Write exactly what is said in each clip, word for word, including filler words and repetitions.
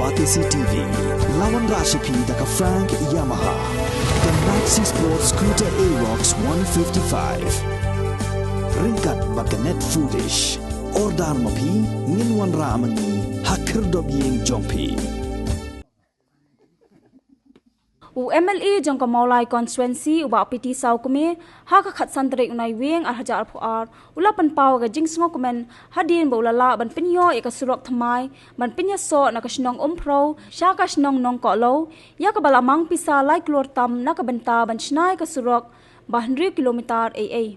Batesi T V, la wanrah sha phi da ka Frank Yamaha, ka Maxi Sport Scooter Aerox one fifty-five. Ryngkat bad ka Net Foodish. Order ma phi, ngin wanrah ma ngi ha khyrdop ïing jong phi. U M L A jong ka Mawlai Constituency, u Bah P T Sawkmie, ha ka khatsan tarik u Naiwieng ar hajar arphew ar, u la pynpaw ka jingsngewkmen hadien ba u la lah ban pynïoh ïa ka surok thymmai ban pynïasoh na ka shnong Umphrew sha ka shnong Nongkohlew, ïa kaba la mang pisa lai klur tam na ka bynta ban shna ïa ka surok ba hynriew kilometer ei ei.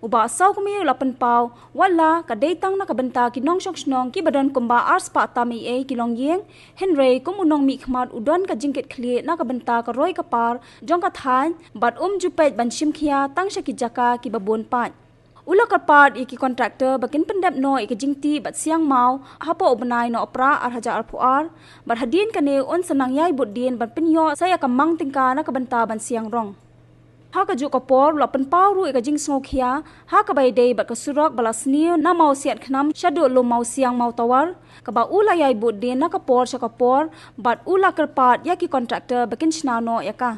U Bah Sawkmie u la pynpaw, wat la ka dei tang na ka bynta ki nongshong shnong kiba don kumba ar spah tam ei ei ki longïing, hynrei kum u nongmihkhmat u don ka jingkitkhlieh na ka bynta ka roi ka par jong ka thaiñ bad um ju peit ban shim khia tang sha ki jaka kiba bun pat. U la kyrpad ïa ki contractor ba kin pyndep noh ïa ka jingtih bad siang maw hapoh u bnai Nohprah ar hajar arphew ar, bad hadien kane un sa nang ïai bud dien ban pynïoh sa ïa ka mang tyngka na ka bynta ban siang rong. Ha kajuh ka por u la pynpaw ruh ïa ka jingsngewkhia ha kaba ïadei bad ka surok ba la sniew na Mawsiatkhnam shaduh Lum Mawsiang Mawtawar, kaba u la ïai bud dien na ka por sha ka por, bad u la kyrpad ïa ki contractor ba kin shna noh ïa ka.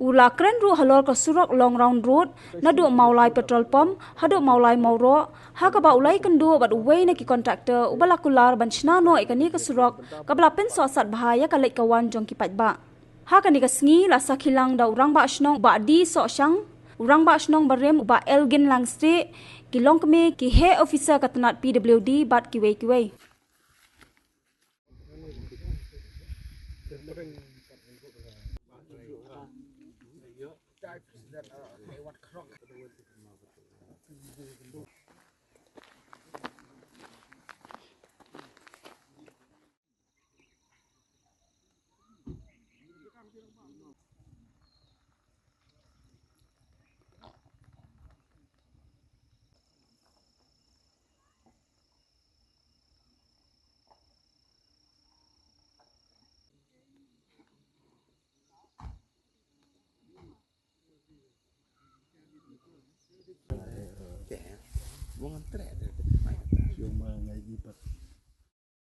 U la kren ruh halor ka surok Long Round Road naduh Mawlai Petrol Pump haduh Mawlai Mawroh, ha kaba u la ïakynduh bad uwei na ki contractor uba la kular ban shna noh ïa kane ka surok kaba la pynsohsat bha ïa ka leit ka wan jong ki paidbah. Ha kane ka sngi la sakhi lang da u Rangbah Shnong Bah D Sohshang, u Rangbah Shnong barim u Bah Elgin Langstieh, ki longkmie, ki heh officer ka tnat P W D bad kiwei kiwei.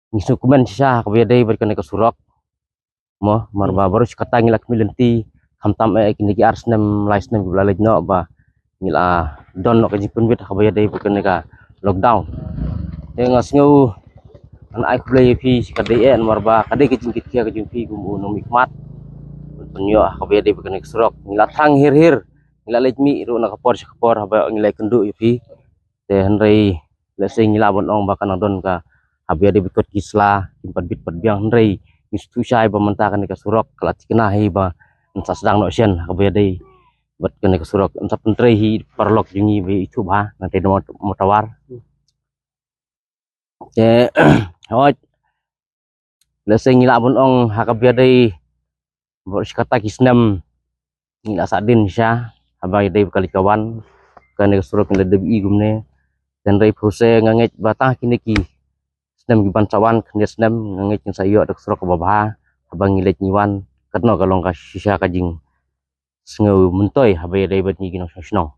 Ngi sngewkmen shisha ha kaba ïadei bad kane ka surok. Mo, namar ba baroh shi katta ngi la khmih lynti, khamtam eh kine ki ar snem, lai snem kiba la leit noh ba ngi la don noh ka jingpynbit ha kaba ïadei bad kane ka lockdown. Te nga sngew ngan ai khublei ïa phi shi katdei eh namar ba ka dei ka jingkitkhia ka jong phi kum u nongmihkhmat ban pynïoh ha kaba ïadei bad kane ka surok. Ngi la thrang hir hir, ngi la leit mih ruh na ka por sha ka por haba ngi la ïakynduh ïa phi. Te hynrei lehse ngi lah ban ong ba ka nang don ka, haba ïadei bad kot ki sla kim pat bit pat biang, hynrei ngi sngewthuh shai ba mynta kane ka surok ka la thikna hi ba ngin sa sdang noh shen ha kaba ïadei bad kane ka surok. Ngin sa pyntrei hi paralok jong ngi ba ithuh bha, nangta na Mawtawar. Te hooid, lehse ngi lah ban ong ha kaba ïadei baroh shi katta ki snem ngi la sahdien shisha haba ïadei bad ka leit ka wan, kane ka surok ngi la dep ïohi kumne. Te hynrei phi, nga ngeit ba tang kine ki snem kiban sa wan, khyndiat snem, nga ngeit ngin sa ïoh da ka surok kaba bha haba ngi leit ngi wan. Katno ka long ka shisha ka jingsngew myntoi haba ïadei bad ngi ki nongshong shnong.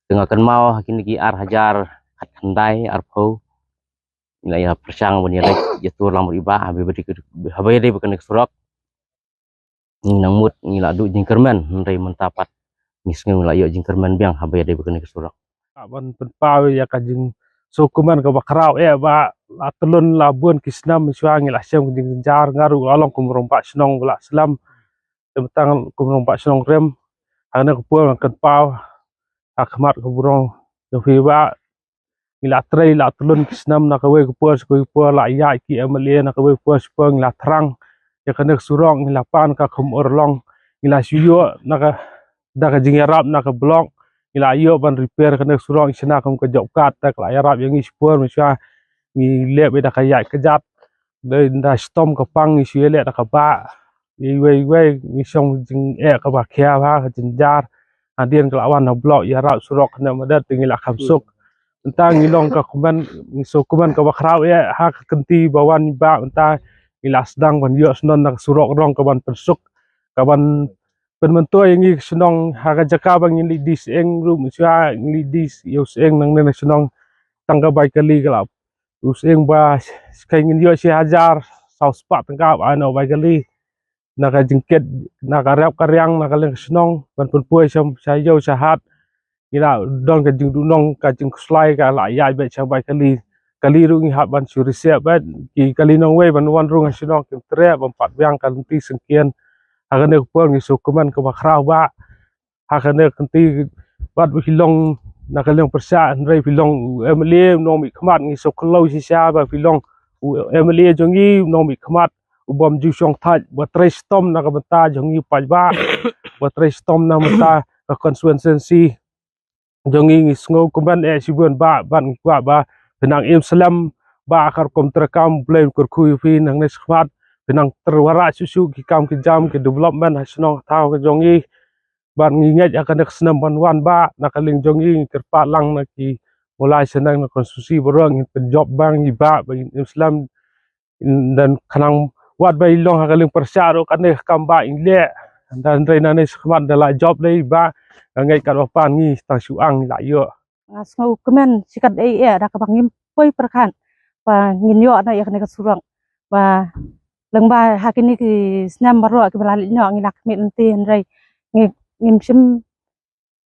Te nga kynmaw ha kine ki ar hajar khatkhyndai, arphew, ngi la ïa pyrshang ban ïaleit ïatur lang bad i Bah haba ïadei, haba ïadei bad kane ka surok. Ngi nang mut ngi la duh jingkyrmen, hynrei mynta pat ngi sngew ngi la ïoh jingkyrmen biang haba ïadei bad kane ka surok. Ban pynpaw ïa ka jingsngewkmen kaba khraw eh ba la tyllun la bun ki snem shuwa ngi la shem ka jingjynjar, nga ruh nga long kum u rangbah shnong ba la slem. Te mynta kum u rangbah shnong rim, ha kane ka por ngan kynpaw ha khmat ka burom jong phi Bah. Ngi la trei la tyllun ki snem na kawei ka por sha kawei ka por, la ïaid ki M L A na kawei ka por sha kawei ka por, ngi la thrang ïa kane ka surok, ngi la pan ka kham urlong, ngi la shu ïoh na ka, da ka jingïarap na ka block, ngi la ïoh ban repair kane ka surok, ngi shna kum ka job card, te ka la ïarap ïa ngi shipor, mynshuwa ngi leh beit da ka ïaid kjat. Dei da shitom ka pang ngi shu ïaleh da kaba. Iwei iwei ngi shong jingeh kaba khia bha, ka jynjar. Hadien ka la wan na block ïarap surok kane madat te ngi la kham suk. Mynta ngi long ka kuman, ngi sngewkmen kaba khraw eh ha ka kynti ba wan i Bah, mynta ngi la sdang ban ïoh shnong na ka surok rong kaban pynsuk, kaban pynmyntoi ïa ngi ka shnong ha ka jaka ba ngi leit die sying ruh, mynshuwa ngi leit die ïew sying nangne na shnong tang ka bai kali ka la U sying ba, kan ngin ïoh shi hajar saw spah tyngka ba ai noh bai kali. Na ka jingkit, na ka rep ka riang, na ka liang ka shnong, ban pynpoi sha, sha ïew sha hat. Ngi la don ka jingduhnong, ka jingkhuslai, ka la ïaid beit sha bai kali. Kali ruh ngi hap ban shu reset beit, ki kali nongwei ban wan rung ha shnong kim treh, ban pat biang ka lynti syngkien. Ha kane ka por ngi shu kmen kaba khraw ba. Ha kane ka lynti bad ba ki long na ka liang pyrshah, hynrei phi long u M L A u nongmihkhmat, ngi shu khlem shisha ba phi long u M L A jong ngi u nongmihkhmat, u bym ju shong thait, ba trei shitom na ka bynta jong ngi paidbah, ba trei shitom na ka bynta ka constituency jong ngi. Ngi sngewkmen eh shibun ba, ban ngi kwah ba phi nang im slem ba, ka rukom treikam Blei kyrkhu ïa phi nangne shakhmat, phi nang tyrwa rah shuh shuh ki kam ki jam ki development ha shnong thaw ka jong ngi. Bad ngi ngeit ïa kane ka snem ban wan ba, na ka liang jong ngi ngi kyrpad lang na ki mulai shnong na constituency baroh, ngi pynjop ba ngi ba, ba ngin im slem. Dan khnang wat ba i long ha ka liang pyrshah ruh kane ka kam ba in leh. Dan hynrei nangne shakhmat da la jop lei ba, nga ngeit katba pan ngi tang shu ang la ïoh. Nga sngewkmen shikatdei eh da kaba ngim poi pyrkhat ba ngin ïoh noh ïa kane ka surok. Ba lyngba ha kine ki snem baroh kiba la leit noh ngi la khmih lynti, hynrei ngi, ngim shym,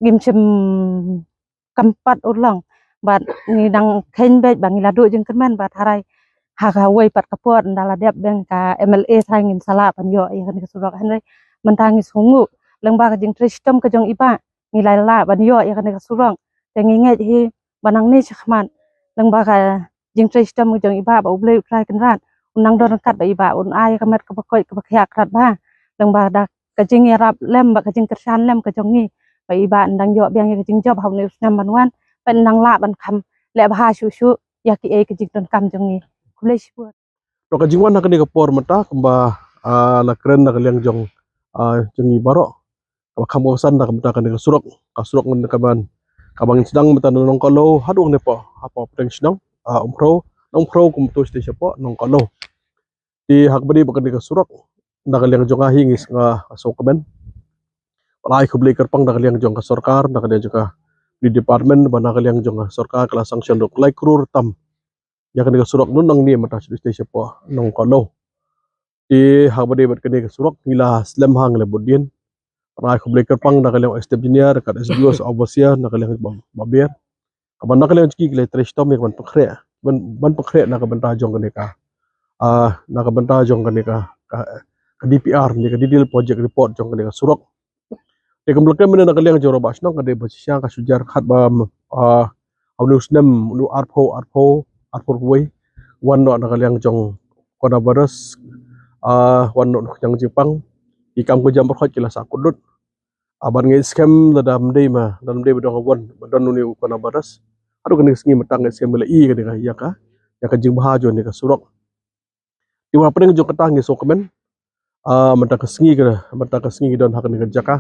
ngim shym kam pat urlong. Bad ngi dang kheiñ beit ba ngi la duh jingkyrmen ba tharai ha kawei pat ka por ynda la dep biang ka M L A tharai ngin sa lah ban ïoh ïa kane ka surok, hynrei mynta ngi sngewnguh lyngba ka jingtrei shitom ka jong i Bah ngi la lah ban ïoh ïa kane ka surok. Te ngi ngeit hi ba nangne shakhmat lyngba ka jingtrei shitom ka jong i Bah, ba U Blei U Trai Kynrad un nang don ryngkat bad i Bah, un ai ïa ka met kaba koit kaba khiah krat bha lyngba da ka jingïarap lem bad ka jingkyrshan lem ka jong ngi, ba i Bah un dang ïoh biang ïa ka jingjop ha une u snem ban wan, bad un nang lah ban kham leh bha shuh shuh ïa kiei ka jingdonkam jong ngi. Khublei shibun. Ruh ka jingwan ha kane ka por mynta kumba, ah, la kren na ka liang jong, ah, jong ngi baroh. Kaba kham ka san na ka mynta kane ka surok, ka surok ngan ka ban, kaba ngin sdang mynta na Nongkohlo haduh ne po, hapoh pdeng shnong, ah, Umphrew, Umphrew kumto sdei shapoh Nongkohlo. Te ha kaba dei bad kane ka surok, na ka liang jong nga hi ngi sngew, ah, sngewkmen. Bad ai khublei kyrpang na ka liang jong ka sorkar, na ka liang jong ka department, bad na ka liang jong ka sorkar ka la sanction ruh lai klur tam ïa kane ka surok, nang ne mynta sdei shapoh Nongkohlo. Te ha kaba dei bad kane ka surok ngi la slem ha ngi la bud dien. Bad ai khublei kyrpang na ka liang u Executive Engineer, ka S D O, sa overseer na ka liang ba, ba ber. Kaba na ka liang jong ki ki la trei shitom ïa ka ban pynkhreh, ban, ban pynkhreh na ka bynta jong kane ka, ah, na ka bynta jong kane ka, ka, ka D P R ne ka detail project report jong kane ka surok. Te kumba la kren mynne na ka liang jong u Bah Shnong ka dei ba shisha ka shu jar khatba, ah, ha une u snem, une u arphew, arphew, arphew kawei, wan noh na ka liang jong coronavirus, ah, wan noh na ka liang jingpang, ki kam ka jam baroh ki la sah kut lut. Ah, bad ngi skhem lada ym dei ma, lada ym dei ba don ka wan, ba don une u coronavirus, haduh kane ka sngi mynta ngi skhem ba la i kane ka, ïa ka, ïa ka jingbha jong kane ka surok. Te hapdeng jong kata ngi sngewkmen, ah, mynta ka sngi ka, mynta ka sngi ngi don ha kane ka jaka.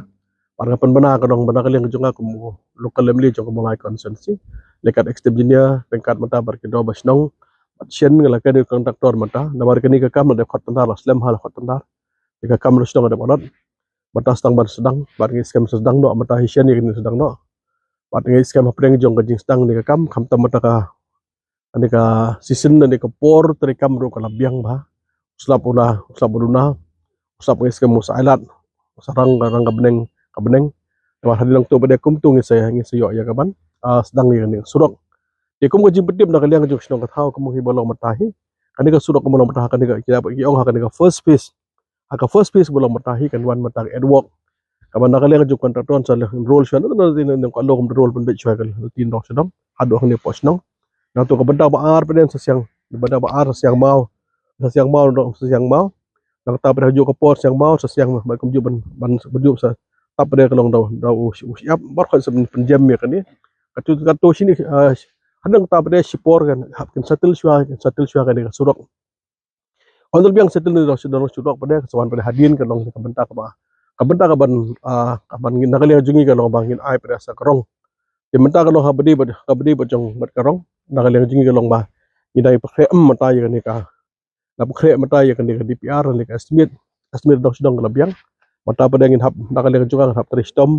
Bad nga pynbna ka dong bad na ka liang jong nga kum u local M L A jong ka Mawlai constituency, leh kat Executive Engineer, ryngkat mynta bad ki dong ba shnong, bad shen nga la kane ka contractor mynta, namar kane ka kam la dep khot tender, la slem ha la khot tender. Te ka kam la shnong la dep allot. Mynta sdang ban sdang, bad ngi skhem sdang noh, mynta hi shen ïa kane sdang noh. Bad ngi skhem hapdeng jong ka jingsdang ne ka kam, khamtam mynta ka, kane ka season ne ka por treikam ruh ka la biang bha. U slap u la, u slap u duna, u slap ngi skhem u sa ailad, u sa rang ka, rang ka bneng, ka bneng. Te bad hadien nangto ba dei kumto ngi sa, ngi sa ïoh ïa ka ban, ah, sdang ïa kane ka surok. Te kum ka jingpyntip na ka liang jong shnong ka thaw, kum hi ba long mynta hi, kane ka surok kum long mynta ha kane ka, ki ong ha kane ka first phase. Ha ka first phase ba long mynta hi kan wan mynta ka earthwork. Kaba na ka liang jong contractor sa la enroll shuwa na, na, na, na ka long enroll pynbeit shuwa ka tin dong shnong. Haduh hangne poh shnong. Nangto ka bynta ba ar pdeng Sasiang, bynta ba ar Sasiang Maw. Sasiang Maw, dong Sasiang Maw. Nangta pdeng hajuh ka por Sasiang Maw, Sasiang Maw, bad kumjuh ban, ban, kumjuh sa tap pdeng ka long daw, daw u, u siap, baroh sa pynjem ïa kane. Kato, kato shini, ah, hadang tap pdeng shipor kan, hap kin settle shuwa, kin settle shuwa kane ka surok. Hynda la biang settle ne dang shu, dang shu surok pdeng, ka sa wan pdeng hadien ka long ka bynta kaba, ka bynta kaban, ah, kaban ngin na ka liang jong ngi ka long ba ngin ai pdeng sa ka rong. Te mynta ka long ha ba dei bad, ka ba dei bad jong bad ka rong, na ka liang jong ngi ka long ba ngin dang pynkhreh mynta ïa kane ka, la pynkhreh mynta ïa kane ka D P R ne ka estimate, estimate dang shu dang ka la biang. Mynta pdeng ngin hap, na ka liang jong nga ngin hap trei shitom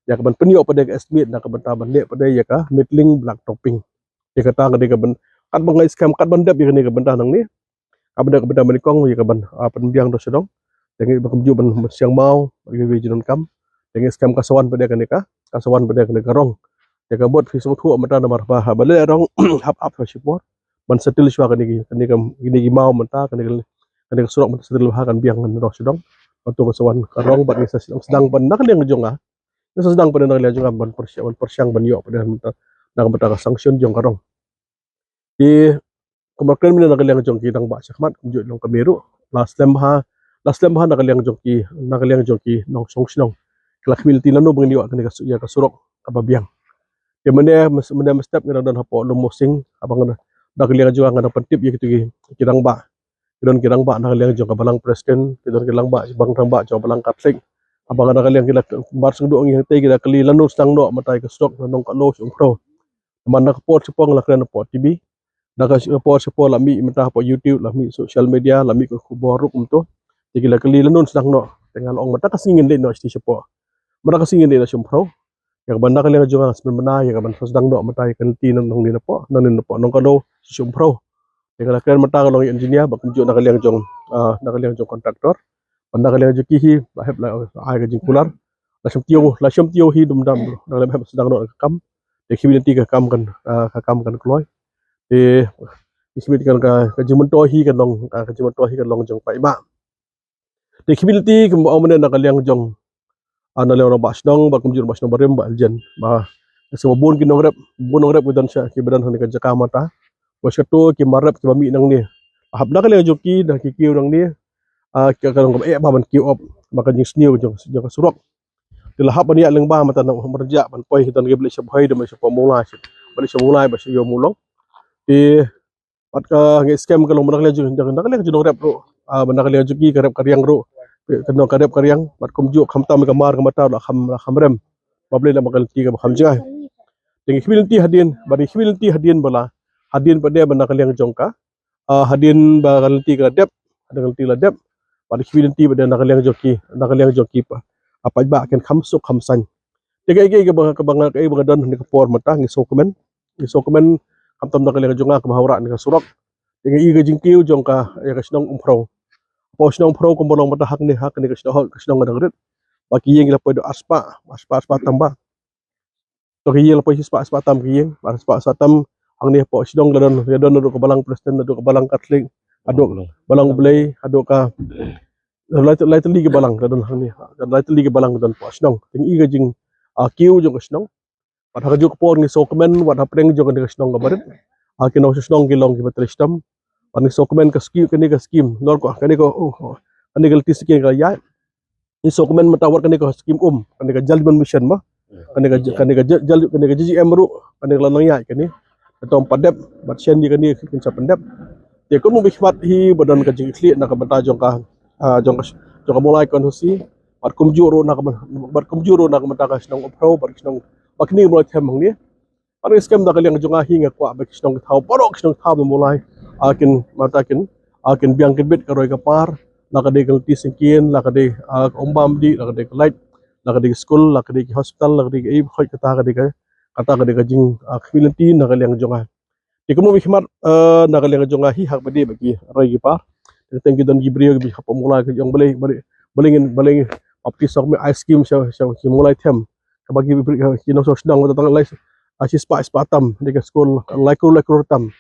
ïa kaban pynïoh pdeng ka estimate na ka bynta ban leh pdeng ïa ka middling black topping. Te kata ka dei ka byn-, Kat ba ngi skhem kat ban dep ïa kane ka bynta nangne. Ka bynta ka bynta mane kong ïa ka ban, ah, pynbiang doh sha dong. Te ngi ba kumjuh ban, ban siang maw, ba ïa ba jin kam. Te ngi skhem ka sa wan pat ïa kane ka, ka sa wan pat ïa kane ka rong. Te ka bot phi sngewthuh mynta namar ba, ba leh rong hap hap shipor. Ban settle shuwa kane ki, kane ka, kane ki maw mynta, kane ka, kane ka surok mynta settle ba kan biang kan doh sha dong. Ba to ka sa wan ka rong bad ngi sa sdang, sdang ban na ka liang jong nga. Ngi sa sdang ban na ka liang jong nga ban pyrshang, ban pyrshang ban ïoh pat ïa mynta. Na ka bynta ka sanction jong ka rong. Te kumba kren mynne na ka liang jong ki rangbah shakhmat kumjuh long ka mei ruh. La slem ha, la slem ha na ka liang jong ki, na ka liang jong ki nongshong shnong. Ki la khmih lynti lano ba ngin ïoh kane ka su-, ïa ka surok kaba biang. Te mynne, mynne mynstep ngi dang don hapoh Lum Mosing, haba ngan, na ka liang jong nga ngan pyntip ïa kito ki, ki rangbah. Ki don ki rangbah na ka liang jong ka balang Protestant, ki don ki rangbah, bang rangbah jong ka balang Catholic. Haba ngan na ka liang ki la bar sngewdon ngi hangtei ki la kylli lano sdang noh mynta ïa ka surok na Nongkalow sha Umphrew. Namar na ka por shapoh nga la kren hapoh T V. Na ka por shapoh la mih mynta hapoh YouTube, la mih social media, la mih ka khubor ruh kumto. Te ki la kylli lano sdang noh. Te nga la ong mynta ka sngi ngin leit noh shatei shapoh. Mynta ka sngi ngin leit noh sha Umphrew. Ïa ka ban na ka liang jong nga smen mynta ïa ka ban sdang noh mynta ïa ka lynti nangne napoh, nangne napoh Nongkalow sha Umphrew. Te nga la kren mynta ka long ïa engineer ba kumjuh na ka liang jong, ah, na ka liang jong contractor. Ban na ka liang jong ki hi ba hap la ai ka jingkular. La shim tiew, la shim tiew hi dum dam. Na ka liang hap sdang noh ka kam. Te khmih lynti ka kam kan, ah, ka kam kan kloi. Te khmih lynti kan ka, ka jingmyntoi hi kan long, ah, ka jingmyntoi hi kan long jong paidbah. Te khmih lynti kumba ong mynne na ka liang jong, ah, na liang rangbah shnong, ba kumjuh rangbah shnong barim ba aljen. Ba, sngewbha bun ki nongrep, bun nongrep ki don sha, kiba don ha kane ka jaka mynta. Ba sha to ki mar rep kiba mih nangne. Hap na ka liang jong ki, na ki kiew nangne. Ah, ka, ka long kaba eh ba ban kiew op. Ba ka jingsniew jong, jong ka surok. Te la hap ban ïaid lyngba mynta na Umrynjah ban poi ki don ki ba leit sha Bhoi, don ba leit sha Mawlai. Ba leit sha Mawlai, ba sha Ïew Mawlong. Te Bad ka ngi skhem ka long ba na ka liang jong, na ka liang jong nongrep ruh. Ah, ba na ka liang jong ki ka rep ka riang ruh. Ka nong ka rep ka riang. Bad kumjuh khamtam ka mar ka mata la kham, la kham rem. Ba Blei la ma ka lynti kaba kham jngai. Te ngi khmih lynti hadien, bad ngi khmih lynti hadien ba la. Hadien ba dei ba na ka liang jong ka. Ah, hadien ba ka lynti ka la dep, hadien ka lynti la dep. Bad ngi khmih lynti ba dei na ka liang jong ki, na ka liang jong ki pa. Ah, paidbah kin kham suk kham saiñ. Te kaei kaei kaba, kaba nga, kaei ba nga don ha kane ka por mynta ngi sngewkmen. Ngi sngewkmen khamtam na ka liang jong nga kaba hap rah kane ka surok. Te ngi i ka jingkiew jong ka, ïa ka shnong Umphrew. Hapoh shnong Umphrew kumba long mynta ha kane, ha kane ka shnong, ka shnong ka dang rit. Ba ki ïing ki la poi da arspah, arspah, arspah tam ba. To ki ïing la poi shispah, arspah tam ki ïing, arspah, arspah tam. Hangne hapoh shnong la don, la don haduh ka balang Protestant, haduh ka balang Catholic, haduh balang U Blei, haduh ka lai, lai tylli ki balang la don hangne. Lai tylli ki balang la don hapoh shnong. Te ngi i ka jing, ah, kiew jong ka shnong. Bad ha kajuh ka por ngi sngewkmen, wat hapdeng jong kane ka shnong kaba rit. Ah, ki nongshong shnong ki long kiba trei shitom. Bad ngi sngewkmen ka skim, kane ka skim. Nor ko, kane ka, oh, oh. Kane ka lynti skim ka ïaid. Ngi sngewkmen mynta wat kane ka skim um. Kane ka Jal Jeevan Mission ma. Kane ka, kane ka Jal, Jal, kane ka J J M ruh. Kane ka la nang ïaid kane. Ka tong pat dep, bad shen ïa kane kin sa pyndep. Te kumno ba khmat hi ba don ka jingkhlieh na ka bynta jong ka, ah, jong ka, jong ka Mawlai constituency. Bad kumjuh ruh na ka, bad kumjuh ruh na ka bynta ka shnong Umphrew, bad ka shnong, bad kine Mawlai them hangne. Bad ngi skhem na ka liang jong nga hi nga kwah ba ki shnong ki thaw, baroh ki shnong ki thaw ba Mawlai. Ah, kin, mynta kin, ah, kin biang kin bit ka roi ka par, la ka dei ka lynti syngkien, la ka dei, ah, ka um bam dih, la ka dei ka light, la ka dei ka skul, la ka dei ki hospital, la ka dei ka ei ba khoit kata ka dei ka, kata ka dei ka jing, ah, khmih lynti na ka liang jong nga. Te kumno ba khmat, eh, na ka liang jong nga hi hak ba dei ba ki roi ki par. Te teng ki don ki briew ki hapoh Mawlai ki ong balei, balei, balei ngin, balei ngin baptis sok me ice cream sha, sha, sha Mawlai them. Kaba ki briew ki nongshong shnong tang lai, ah, shispah, shispah tam, dei ka skul, lai klur, lai klur tam.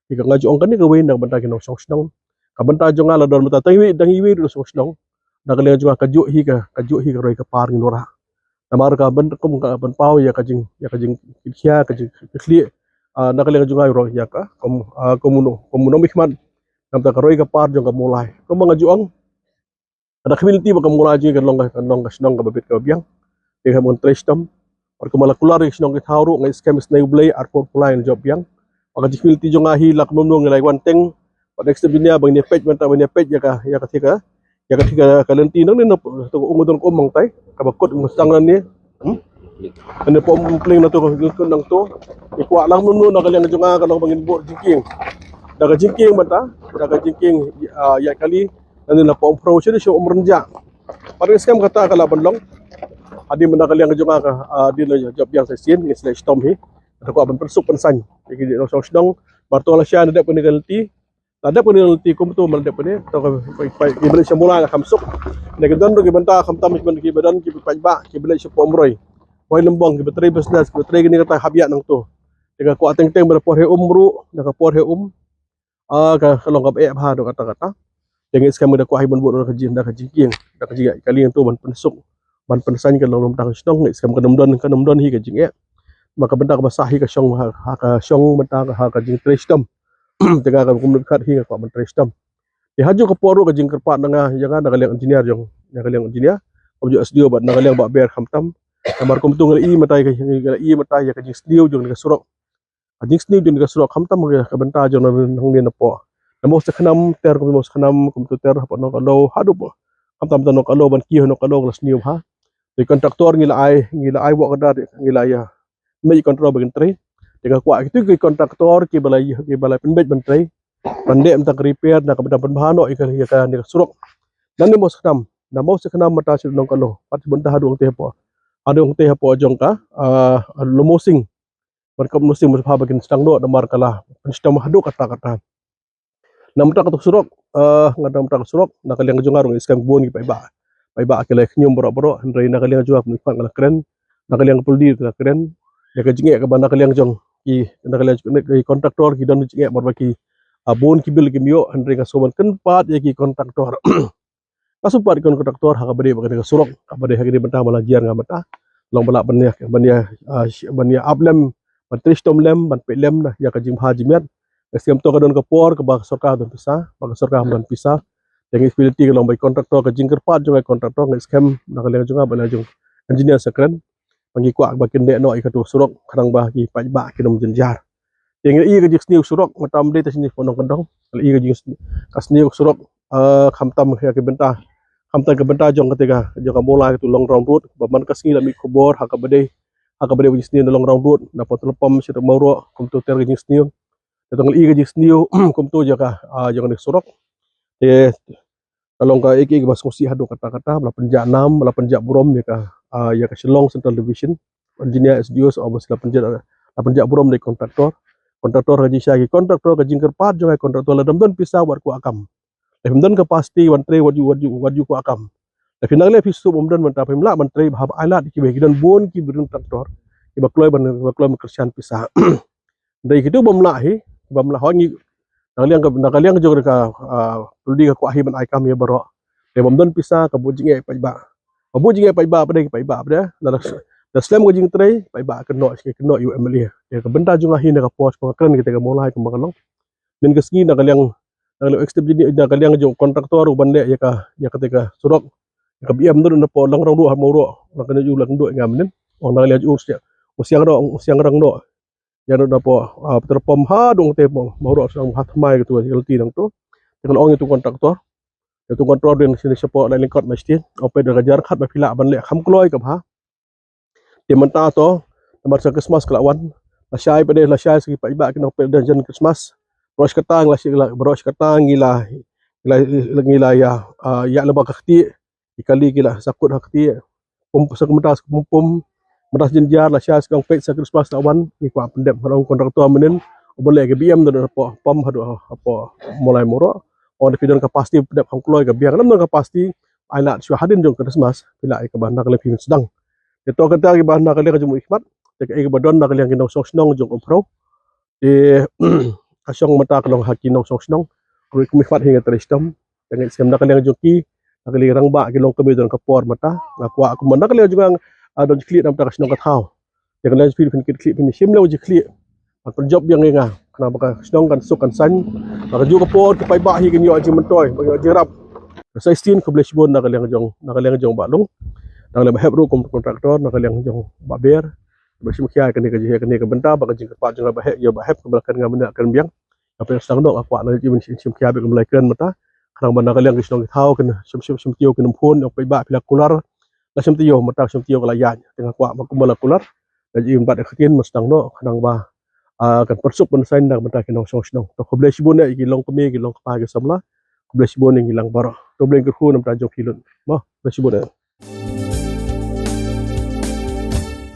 Te ka nga ju ong kane kawei na ka bynta ki nongshong shnong. Ka bynta jong nga la don mynta tang iwei, tang iwei ruh nongshong shnong. Na ka liang jong nga kajuh hi ka, kajuh hi ka roi ka par ngin wanrah. Namar ka ban kum ka ban paw ïa ka jing, ïa ka jingkhia, ka jingkhlieh. Ah, na ka liang jong nga ruh ïa ka, kum, ah, kum uno, kum uno mih khmat. Namar ka roi ka par jong ka Mawlai. Kum nga ju ong. Ka da khmih lynti ba ka Mawlai jong ngi kan long ka, kan long ka shnong kaba bit kaba biang. Te ka mon trei shitom. Bad kumba la kular ïa ka shnong ki thaw ruh nga skhem sngewbha Blei arphew arphew lai ngin jop biang. Bad ka jingkhmih lynti jong nga hi la kumno ngi la wan teng. Bad next step jong ngi ba ngin ïa peit mynta ba ngin ïa peit ïa ka, ïa ka thik ka, ïa ka thik ka lynti nangne na to ka um don ka um hangtai. Kaba kut um sdang nangne. Hmm? Nangne hapoh Umpling na to ka kut nangto. Ngi kwah la kumno na ka liang jong nga ka long ba ngin buh jingkieng. Da ka jingkieng mynta, da ka jingkieng, ah, ïaid kali. Nangne na hapoh Umphrew sha, sha Umrynjah. Bad ngi skhem kata ka lah ban long. Hadien mynta ka liang jong nga ka, ah, hadien la jop biang sa shisien, ngi sa leh shitom hi. Kata kwah ban pynsuk pynsaiñ. Ïa ki nongshong shnong, Bar to la sha na dep kane ka lynti. La dep kane ka lynti kumto man dep kane. To ka pai pai ki balik sha mula nga kham suk. Ne ki don ruh ki bynta khamtam ki bynta ki ba don ki paidbah ki balik sha Pomroi. Hoi Lymbong ki ba trei business ki ba trei kane kata hap ïa nangto. Te nga kwah teng teng ba da por he um ruh, da ka por he um. Ah, ka, ka long kaba eh bha haduh katta katta. Te nga ngeit skhem ka da kwah hi ban bud da ka jing, da ka jingkieng, da ka jingeh kali nangto ban pynsuk, ban pynsan ka long lum tang shnong, nga ngeit skhem kan ym don, kan ym don hi ka jingeh. Ma ka bynta kaba sah hi ka shong ha, ha ka shong bynta ha ka jingtrei shitom. Te nga ka kum lut khat hi nga kwah ban trei shitom. Te ha ju ka por ruh ka jingkyrpad na nga, ïa nga na ka liang engineer jong, na ka liang engineer. Ka ju S D O bad na ka liang Bah Ber khamtam. Namar kumto nga la i mynta ka, nga la i mynta ïa ka jingsniew jong ka surok. Ka jingsniew jong ka surok khamtam ka, ka bynta jong na nang ne na po. Na Mawsakhnam ter kum Mawsakhnam kumto ter hapoh Nongkalo haduh po. Khamtam ter Nongkalo ban ki Nongkalo ka la sniew ha. Te kontraktor ngi la ai, ngi la ai wok ka da ngi la ïa. Mei kontraktor ba kin trei. Te nga kwah kitu ki kontraktor ki ba la ïa, ki ba la pynbeit ban trei. Ban dei mynta ka repair na ka bynta pynbha noh ïa ka, ïa ka ne ka surok. Na ne Mawsakhnam, na Mawsakhnam mynta sha Nongkalo. Pat bynta haduh te hapoh. Haduh te hapoh jong ka, ah, Lomosing. Ban kap Lomosing mynta ba kin sdang noh namar ka la pynshitom haduh katta katta. Na mynta ka surok, eh, nga na mynta ka surok, na ka liang jong nga ruh nga ngeit skhem bun ki paidbah. Paidbah ki la khñium baroh baroh, hynrei na ka liang jong nga kumne pat nga la kren, na ka liang puldi nga la kren, na ka jingeh kaba na ka liang jong ki, na ka liang jong ki kontraktor ki don jingeh bad ba ki, ah, bun ki bil kim ïoh, hynrei nga sngewbha kynpat ïa ki kontraktor. Ka sumpat kon kontraktor ha kaba dei ba kane ka surok, kaba dei ha kane bynta ba la jia nga mynta. Long ba lah ban ïa, ban ïa, ah, sh-, ban ïa ap lem, ban trei shitom lem, ban peit lem na ïa ka jingbha jingmiat. Nga ngeit skhem to ka don ka por kaba ka sorkar don pisa, ba ka sorkar don pisa. Te nga ngeit ability ka long ba kontraktor ka jingkyrpad jong ka kontraktor nga ngeit skhem na ka liang jong nga ba la jong engineer sa kren. Ba ngi kwah ba kin leh noh ïa kato surok, khnang ba ki paidbah kin ym jynjar. Te nga i ka jingsniew surok, mynta ym dei ta sniew ponong kendong. Nga i ka jingsniew, ka sniew surok, eh, khamtam ïa ka bynta. Khamtam ka bynta jong kata ka, jong ka Mawlai kato long round road. Ba man ka sngi la mih khubor, ha kaba dei, ha kaba dei ba jingsniew na long round road. Na Pynthorump sha Mawroh, kumto ter ka jingsniew. Te tang nga i ka jingsniew, kumto jong ka, ah, jong ka surok. Te ka long ka ei ei kaba sngewsih haduh katta katta, ba la pynjah nam, ba la pynjah burom ïa ka, ah, ïa ka Shillong Central Division. Engineer S D O sa obviously la pynjah, la pynjah burom da ki kontraktor. Kontraktor ka jingshai ki kontraktor ka jingkyrpad jong ka kontraktor lada ym don pisa wat kwah kam. Lada phim don capacity ban trei wat ju, wat ju, wat ju kwah kam. Lada phi nang leh phi suk bym don mynta phim lah ban trei ba hap ai lad ki ba ki don bun ki briew kontraktor. Ki ba kloi ban, ba kloi ban kyrshan pisa. Dei kitu bym lah hi, bym lah ho ngi. Na ka liang ka, na ka liang jong ka, ah, puldi ka kwah hi ban ai kam ïa baroh. Te bym don pisa ka buh jingeh paidbah. Ka buh jingeh paidbah ba dei paidbah ba dei. Na da, da slem ka jingtrei paidbah kynnoh shi kynnoh ïa u M L A. Te ka bynta jong nga hi na ka por ba nga kren kita ka Mawlai kumba ka long. Nin ka sngi na ka liang, na ka liang extep jini, na ka liang jong kontraktor u ban leh ïa ka, ïa kata ka surok. Ïa ka B M dur na po lang rong ruh ha Mawroh. Lang kane ju lang duh ngam nin. Ong na ka liang ju u siang, u siang rong, u siang rong noh. Ïa na po, ah, Pynthorump haduh te po, Mawroh sdang ha thymmai katu ïa lynti nangto. Te ka la ong ïa tu kontraktor. Ïa tu kontraktor rin sini shapoh na lyngkot na stin. Ong peit da ka jar khat ba phi lah ban leh kham kloi ka bha. Te mynta to, namar sa Christmas ka la wan. Lashai pat de, lashai sa ki paidbah kin ong peit da jan Christmas. Baroh shi katta ngi la shi, baroh shi katta ngi la, ngi la, ngi la ïa, ah, ïa leba ka kti. Ki kali ki la sakut ha kti. Pum, sa kumta sa pum pum. Mynta sa jynjar lashai sa ka ong peit sa Christmas la wan. Ngi kwah pyndep ha ong kontraktor mynnin. U ban leh ka B M da hapoh pom haduh hapoh Mawlai Mawroh. Ong da phi don capacity pyndep kham kloi ka biang. Lam don capacity. Ai lad shuwa hadien jong Christmas. Phi lah ïa kaba na ka liang phi sdang. Te to kata kiba na ka liang jong u khmat. Te kaei kaba don na ka liang ki nongshong shnong jong u Phrau. Te ka shong mynta ka long ha ki nongshong shnong. Ruh kum i khmat hi nga trei shitom. Te nga ngeit skhem na ka liang jong ki, na ka liang rangbah ki long kmie don ka por mynta. Nga kwah kumba na ka liang jong nga, ah, don khlieh na mynta ka shnong ka thaw. Te ka liang jong phi phin kit khlieh phin shim leh u ji khlieh. Ban pynjop biang ïa nga. Khnang ba ka shnong kan suk kan saiñ. Ba ka juh ka por ki paidbah hi kin ïoh jingmyntoi, ba ïoh jingrap. Sa shisien khublei shibun na ka liang jong, na ka liang jong Bah Lung. Na ka liang Bah Hep ruh kum kontraktor, na ka liang jong Bah Ber. Ba shim khia kane ka jingeh kane ka bynta ba ka jingkyrpad jong nga Bah Hep, ïa Bah Hep kaba la kren nga mynne kren biang. Nga pyrshang noh nga kwah na jingim shim khia bad kaba la kren mynta. Khnang ba na ka liang ki shnong ki thaw kin shim shim shim tiew kin phone ong paidbah phi la kular. La shim tiew mynta shim tiew ka la ïaid. Te nga kwah ba kumba la kular. Na jingim bad ka ktien mynta sdang noh khnang ba, ah, kan pyrsuk pynsaiñ na ka bynta ki nongshong shnong. To khublei shibun ïa ki long kmie ki long kpa ki samla. Khublei shibun ïa ngi lang baroh. To Blei kyrkhu na ka bynta jong phi lut. Mo, khublei shibun ïa.